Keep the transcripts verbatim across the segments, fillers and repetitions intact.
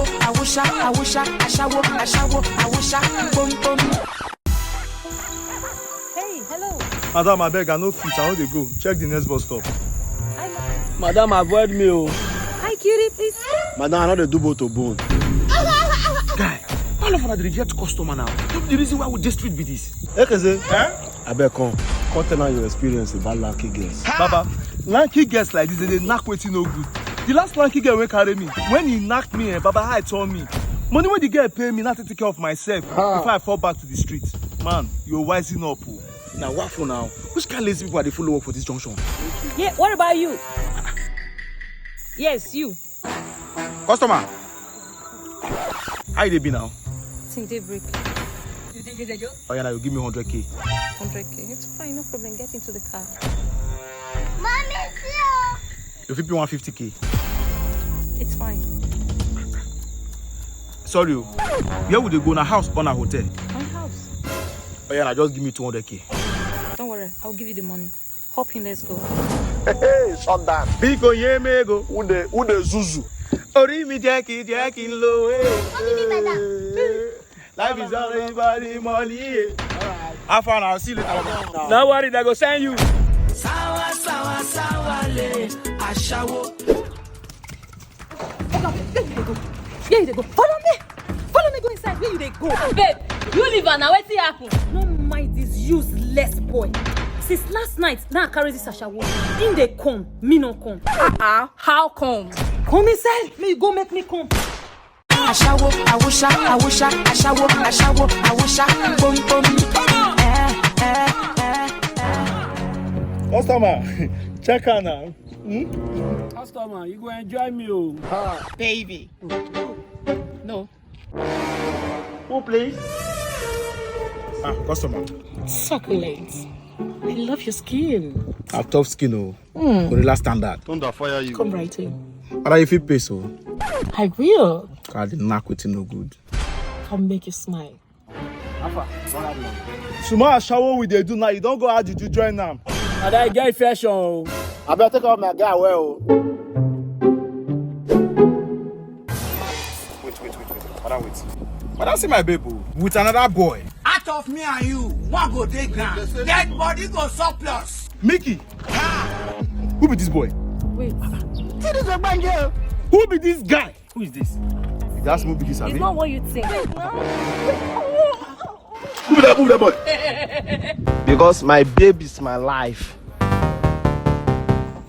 Awusha, Awusha, Ashawo, Ashawo, Awusha, boom, boom. Hey, hello. Madam, abeg, I no fit. I no dey go. Check the next bus stop. Hi, Madam, avoid me o. hi, cutie, please. Madam, I no dey do both to bone. Guy, all of una dey reject customer now. No be the reason why we dey street be this. Ekeze, abeg come. Come tell am your experience about lanky girls. Baba, lanky girls like this, they dey knack wetin no good. The last lanky girl wey carry me, when he knack me, eh, Baba eye turn me. Money wey the girl pay me, na take take care of myself before I fall back to the street. Man, you wisen up o. Now, what for now? Which kind lazy people are they follow up for this junction? Yeah, what about you? Yes, you. Customer, how you dey be now? Think daybreak. Oh yeah, now you give me hundred k. Hundred k. It's fine, no problem. Get into the car. You fit pay one fifty k. It's fine. Sorry o. Where we dey go na house or na hotel? My house. Oh yeah, now just give me two hundred k. Don't worry, I'll give you the money. Hop in, let's go. Hey, shut down. Biko nye m ego. Who dey who dey zuzu? Orí mi jẹ́ kí jẹ́ kí n lo. What do you mean by that? Life is all about the money. Have fun, I'll see you later. No worry, they go send you. Sawa, sawa, sawa, le, Ashawo. Oga, where you dey go? Where you dey go? Follow me. Follow me go inside. Where you dey go? Babe, you leave her now. Wetin happen? No mind this useless boy. Since last night, now I carry this ashawo. Him dey come, me no come. Uh-uh, how come? Come inside, me go make me come. Ashawo, Awusha, Awusha, Ashawo, Ashawo, Awusha, boom, boom. Eh, eh, eh, eh. Customer, check her now. Customer, you go enjoy me o. Baby. No. Who please? Ah, customer. Succulent. I love your skin. I have tough skin o. Gorilla standard. Thunder fire you. Come right in. But you fit pay so. I will. God, the knack wetin no good. Come make you smile. Small ashawo we dey do now, you don go add juju join am. And I get fashion o. Abeg take out my guy well. Wait, wait, wait, wait. Madam, wait. Madam, see my babe o. With another boy. Out of me and you, one go dey ground. Dead body go surplus. Mickey, who be this boy? Wait. Who be this guy? Who is this? That's who be this, It's abi? Not what you think. Move that, move that boy. Because my babe is my life.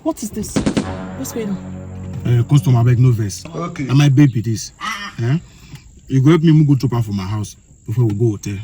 What is this? What's going on? Uh, customer, abeg no vex. Okay. Na my babe be this. Eh? You go help me move go drop am for my house before we go hotel.